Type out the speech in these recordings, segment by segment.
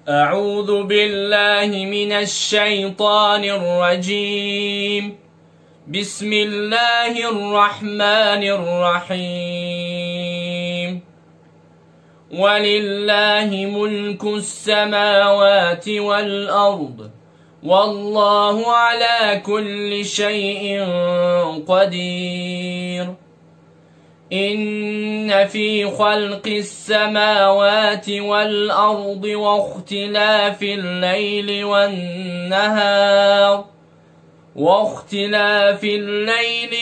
أعوذ بالله من الشيطان الرجيم. بسم الله الرحمن الرحيم. ولله ملك السماوات والأرض والله على كل شيء قدير. إن في خلق السماوات والأرض واختلاف الليل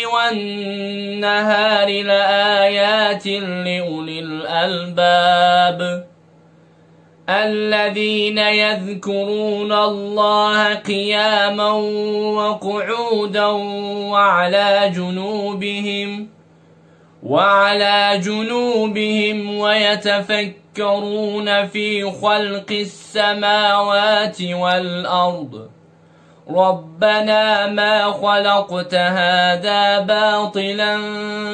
والنهار لآيات لأولي الألباب. الذين يذكرون الله قياما وقعودا وعلى جنوبهم ويتفكرون في خلق السماوات والأرض ربنا ما خلقت هذا باطلا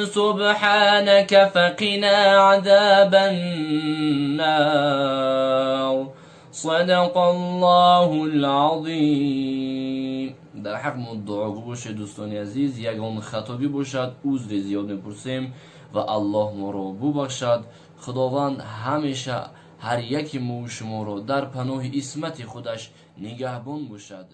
سبحانك فقنا عذاب النار. صدق الله العظيم. Дар ҳақ мо дуогӯ бошед, дӯстони азиз. Ягон хатобӣ бошад, узри зиёд мепурсем ва Аллоҳ моро бубахшад. Худованд ҳамеша ҳар яки мову шуморо дар паноҳи исмати худаш нигаҳбон бошад.